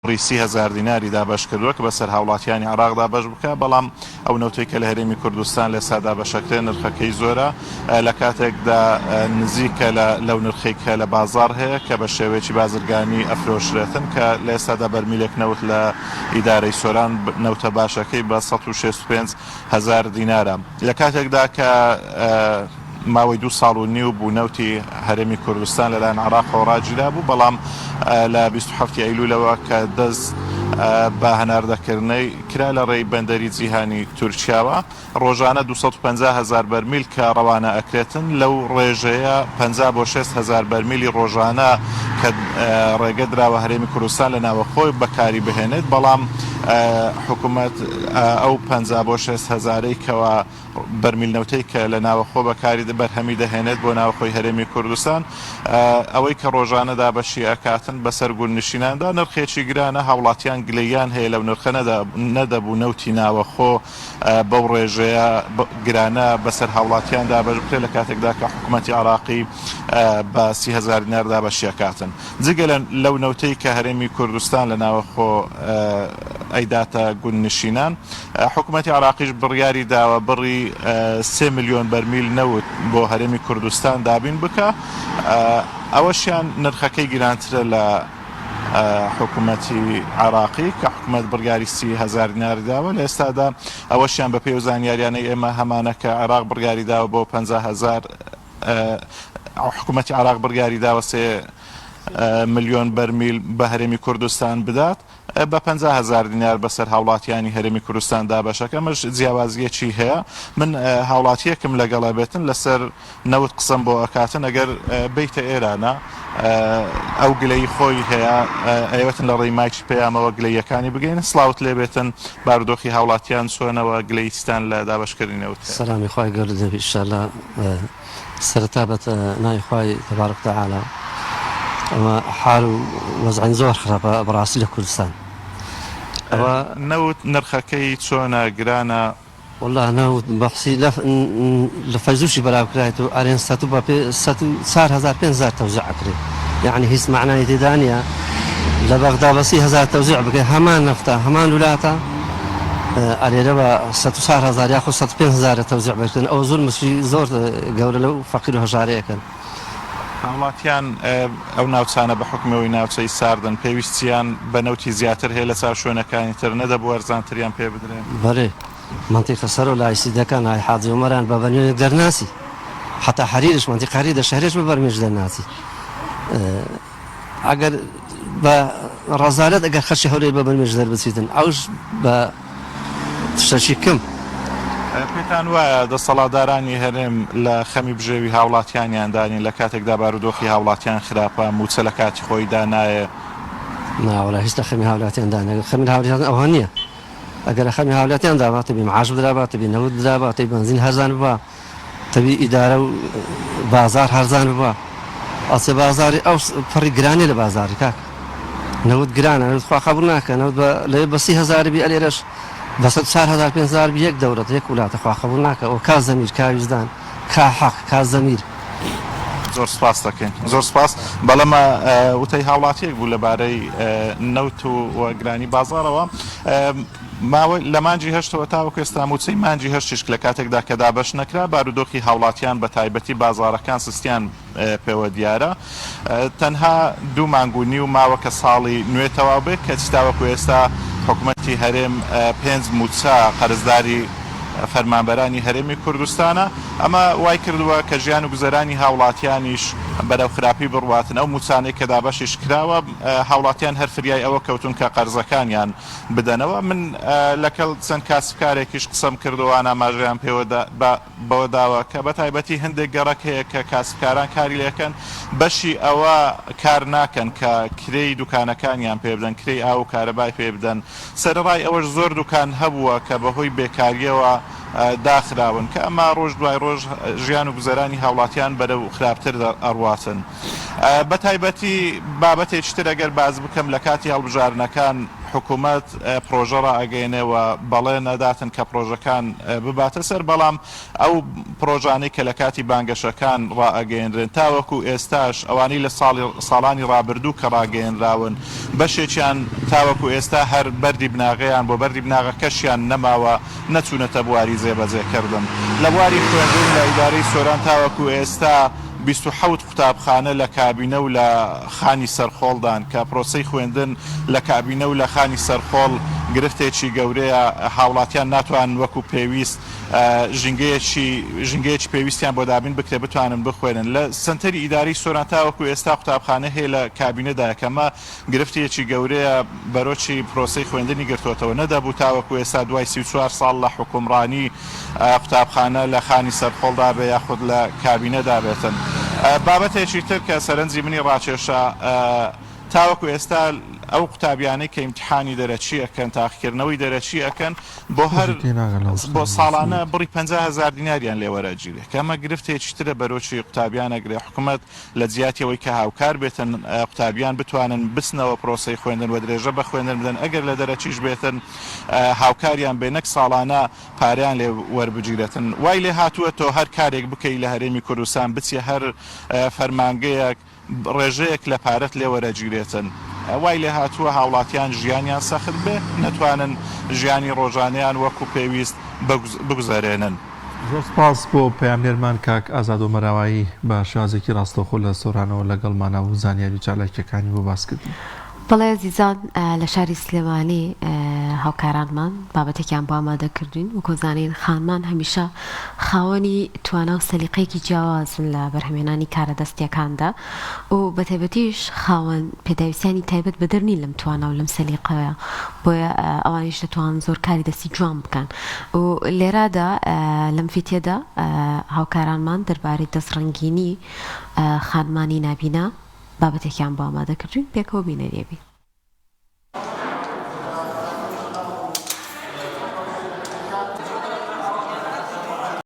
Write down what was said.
بڕی 30 هەزار دیناری دابەش کردووە کە بەسەر هاوڵاتیانی عێراق دابەش بکا، بەڵام ئەو نەوتەی کە لە هەرێمی کوردستان لە ئێستا دابەشەکرێت نرخەکەی زۆرە لە کاتێکدا نزیکە لە لەو نرخەی کە لە بازاڕ هەیە کە بە شێوەیەکی بازرگانی ئەفرۆشرێتن کە لە ئێستادا بەرمیلێک نەوت لە ئیدارەی سۆران نەوتە باشەکەی بە 165 هەزار دینارە لە کاتێکدا کە ماوەی دوو ساڵ و نیو بوو نەوتی هەرێمی کوردستان لەلایەن عێراقەوە ڕاگیرابوو، بەڵام لە 27 ی ئەیلولەوە کە دەست بە هەناردەکردنەی کرا لە ڕێی بەندەری جیهانی تورکیاوە ڕۆژانە 250 هەزار بەرمیل کە ڕەوانە ئەکرێتن لەو ڕێژەیە 50 بۆ 60 هەزار بەرمیلی ڕۆژانە کە ڕێگە دراوە هەرێمی کوردستان لە ناوەخۆی بەکاری بهێنێت، بەڵام حکومەت ئەو 50 بۆ 60 هەزارەی کەوا بەرمیل نەوتەی کە لە ناوەخۆ بەکاری بەرهەمی دەهێنێت بۆ ناوخۆی هەرێمی کوردستان ئەوەی کە ڕۆژانە دابەشی ئەکاتن بەسەر گوندنشیناندا نرخێکی گرانە هاوڵاتیان گلەییان هەیە لەو نرخە نەدەبوو نەوتی ناوەخۆ بەو ڕێژەیە گرانە بەسەر هاوڵاتیان دابەش بکرێت لە کاتێکدا کە حکومەتی عێراقی بە 30 هەزار دینار دابەشی ئەکاتن. جگە لەو نەوتەی کە هەرێمی کوردستان لە ناوەخۆ ئەیداتە گوندنشینان، حکومەتی عێراقیش بڕیاری داوە بڕی سێ ملیۆن بەرمیل نەوت بۆ هەرێمی کوردستان دابین بکا، ئەوەشیان نرخەکەی گرانترە لە حکومەتی عێراقی کە حکومەت بڕیاری 30 هەزار دیناری داوە لە ئێستادا، ئەوەشیان بەپێی ئەو زانیاریانەی ئێمە هەمانە کە عێراق بڕیاری داوە بۆ 50 هەزار حکومەتی عێراق بڕیاری داوە سێ ملیۆن بەرمیل بە هەرێمی کوردستان بدات بە 50 هەزار دینار بەسەر هاوڵاتیانی هەرێمی کوردستان دابەشەکە ئەمەش جیاوازیەکی هەیە من هاوڵاتیەکم لەگەڵە بێتن لەسەر نەوت قسەم بۆ ئەکاتن ئەگەر بیتە ئێرانە ئەو گلەی خۆی هەیە ئەیوەتن لە ڕێی مایکی پەیامەوە گلەیەکانی بگەین سڵاوت لێبێتن بارودۆخی هاوڵاتیان چۆنەوە گلەییچتان لە دابەشکردنی نەوت هەیە؟ سەلامی خوای گەورەت لێبێ ئیشەلا سەرەتا بە ناوی خوای تبارک وتعالی ئەمە حال و وەزعین زۆر خراپە بەڕاستی لە کوردستان ئەوە. نەوت نرخەکەی چۆنە گرانە؟ وەڵا نەوت بەحسی لە لە فەیسبوکی بەلاو کرایت و ئەرێن سەت و بە پێ سەت و چار هەزار پێنج هەزار تەوزیع ئەکرێ یەعنی هیچ مەعنای تێدا نیە لە بەغدا بە 30 هەزار تەوزیع بکەی هەمان نەفتە هەمان ولاتە ئەلێرە بە 104 هەزار یاخود 105 هەزار تەوزیع بکرێن ئەوە زولمێکی زۆر گەورە لەو فەقیر و هەژارەیە کەن. هاوڵاتیان ئەو ناوچانە بە حوکمی ئەوەی ناوچەی ساردن پێویستیان بە نەوتی زیاتر هەیە لە چاو شوێنەکانی تر، نەدەبوو ئەرزانتریان پێ بدرێ؟ بەرێ مەنتیقە سەرۆ لای سیدەکان لای حاجی عومەران بە بەرمیلێک دەرناچی حەتا حەریرش مەنتیقە حەریر دە شەهرێش بە بەرمیلش دەرناچی ئەگەر بە ڕەزالەت ئەگەر خەرکی هەولێر بە بەرمیلش دەربچیتن ئەوش بە تشتەکی کم. پێتان وایە دەسەڵاتدارانی هەرێم لە خەمی بژێوی هاوڵاتیانیاندا نین لە کاتێکدا بارودۆخی هاوڵاتیان خراپە، مووچە لە کاتی خۆیدا نایێ؟ نا وەڵا هیچ لە خەمی هاولاتیاندا نیە، خەمی هاولاتیان ئەوها نیە، ئەگەر لە خەمی هاولاتیان دابا تەبی معاش بدرابا، تەبی نەوت بدرابا، تەبی بەنزین هەرزان ببا، تەبی ئیدارە و بازاڕ هەرزان ببا، ئەچێ بازاڕی ئەو پڕی گرانیە لە بازاڕی کاک نەوت گرانە نەوت خوا قەبوڵ ناکا نەوت بە لەوێ بە 30 هەزار بی ئەلێرەش بە 104 هەزار 5 هەزار بی یەک دەورەت یەک ولاتە خوا قەبوڵ ناکا ئەوە کا زەمیر کا ویژدان کا حەق کا زەمیر. زۆر سپاست دەکەین. زۆر سپاس. بەڵێ وتەی هاوڵاتیەک بوو لەبارەی نەوت و گرانی بازاڕەوە. ماوەی لە مانگی هەشتەوە تاوەکو ئێستا مووچەی مانگی هەشتیش لە کاتێکدا کە دابەش نەکرا، بارودۆخی هاوڵاتیان بە تایبەتی بازاڕەکان سستیان پێوە دیارە. تەنها دوو مانگ و نیو ماوە کە ساڵی نوێ تەواو بێت، کەچی تاوەکو ئێستا حکومەتی هەرێم پێنج مووچە قەرزداری فەرمانبەرانی هەرێمی کوردستانە. ئەمە وای کردووە کە ژیان و گوزەرانی هاوڵاتیانیش بەرەو خراپی بڕواتن. ئەو مووچانەی کە دابەشیش کراوە، هاوڵاتیان هەر فریای ئەوە کەوتوون کە قەرزەکانیان بدەنەوە. من لەکەڵ چەند کاسبکارێکیش قسەم کردووە، وان ئاماژەیان پێوە بەوە داوە کە بە تایبەتی هەندێک گەڕەک هەیە کە کاسبکاران کاری لێکەن، بەشی ئەوە کار ناکەن کە کرێی دوکانەکانیان پێ بدەن، کرێی ئاو و کارەبای پێ بدەن. سەرەڕای ئەوەش زۆر دوکان هەبووە کە بەهۆی بێکارییەوە داخراون، کە ئەمە ڕۆژ دوای ڕۆژ ژیان و گوزەرانی هاوڵاتیان بەرەو خراپتر ئەڕواتن. بە تایبەتی بابەتێکی تر ئەگەر باس بکەم لە کاتی هەڵبژاردنەکان. حکوومەت پرۆژە ڕائەگەیەنێ و بەڵێن ئەداتن کە پرۆژەکان بباتە سەر، بەڵام ئەو پرۆژانەی کە لە کاتی بانگەشەکان ڕائەگەیەنرێن تاوەکو ئێستاش ئەوانەی لە ساڵی ساڵانی ڕابردوو کە ڕاگەیەنراون بەشێکیان تاوەکو ئێستا هەر بەردی بناغەیان بۆ بەردی بناغەکەشیان نەماوە نەچوونەتە بواری جێبەجێکردن. لە بواری خوێندن لە ئیدارەی سۆران تاوەکو ئێستا 27 قوتابخانە لە کابینە و لە خانی سەرخۆڵدان، کە پرۆسەی خوێندن لە کابینە و لە خانی سەرخۆڵ گرفتێکی گەورەیە، هاوڵاتیان ناتوانن وەکو پێویست ژینگەیەکی ژینگەیەکی پێویستیان بۆ دابین بکرێت بتوانن بخوێنن. لە سەنتەری ئیدارەی سۆران تاوەکو ئێستا قوتابخانە هەیە لە کابینەدایە، کە ئەمە گرفتێکی گەورەیە بەرۆکی پرۆسەی خوێندنی گرتۆتەوە، نەدەبوو تاوەکو ئێستا دوای 34 ساڵ لە حوکمڕانی قوتابخانە لە خانی سەرخۆڵدا بێ یاخود لە کابینەدا بێتن. بابەتێکی تر کە سەرنجی منی ڕاکێشا، تاوەکو ئێستا ئەو قوتابیانەی کە ئیمتیحانی دەرەکی ئەکەن، تاقیکردنەوەی دەرەکی ئەکەن، بۆ هەر خۆشی تێناگەن لەو بۆ شتانەی ساڵانە نووسیویەتی. بڕی 50 هەزار دیناریان لێ وەرئەگیرێ، کە ئەمە گرفتێکی ترە بەرۆکی قوتابیان ئەگرێ، حکومەت لە جیاتی ئەوەی کە هاوکار بێتن قوتابیان بتوانن بچنەوە پرۆسەی خوێندن و درێژە بە خوێندن بدەن، ئەگەر لە دەرەکیش بێتن هاوکاریان بێ نەک ساڵانە پارەیان لێ وەربگیرێتن. وای لێ هاتووە تۆ هەر کارێک بکەی لە هەرێمی کوردستان بچیە هەر فەرمانگەیەک ڕێژەیەک لە پارەت لێ وەرەگیرێتن. وای لێ هاتووە هاوڵاتیان ژیانیان سەخت بێ، نەتوانن ژیانی ڕۆژانەیان وەکو پێویست بگوزەرێنن. زۆر سپاس بۆ پەیامنێرمان کاک ئازاد ئۆمەراوایی بە شێوازێکی ڕاستەوخۆ لە سۆرانەوە لەگەڵمانە و زانیاری و چالاکییەکانی بۆ باس کردین. بەڵێ ئەزیزان لە شاری سلێمانی هاوکارانمان بابەتێکیان بۆ ئامادە کردوین وەکۆ زانین خانمان هەمیشە خاوەنی توانا و سەلیقەیەکی جیاوازن لە بەرهەمێنانی کارە دەستیەکاندا و بەتایبەتیش خاوەن پێداویستیانی تایبەت بەدەر نین لەم توانا و لەم سەلیقەیە بۆیە ئەوانیش دەتوانن زۆر کاری دەستی جوان بکەن و لێرادا لەم فیتیەدا هاوکارانمان دەربارەی دەستڕەنگینی خانمانی نابینا بابەتێکیان بۆ ئامادە کردوین پێکەوە بینەری ئەبین.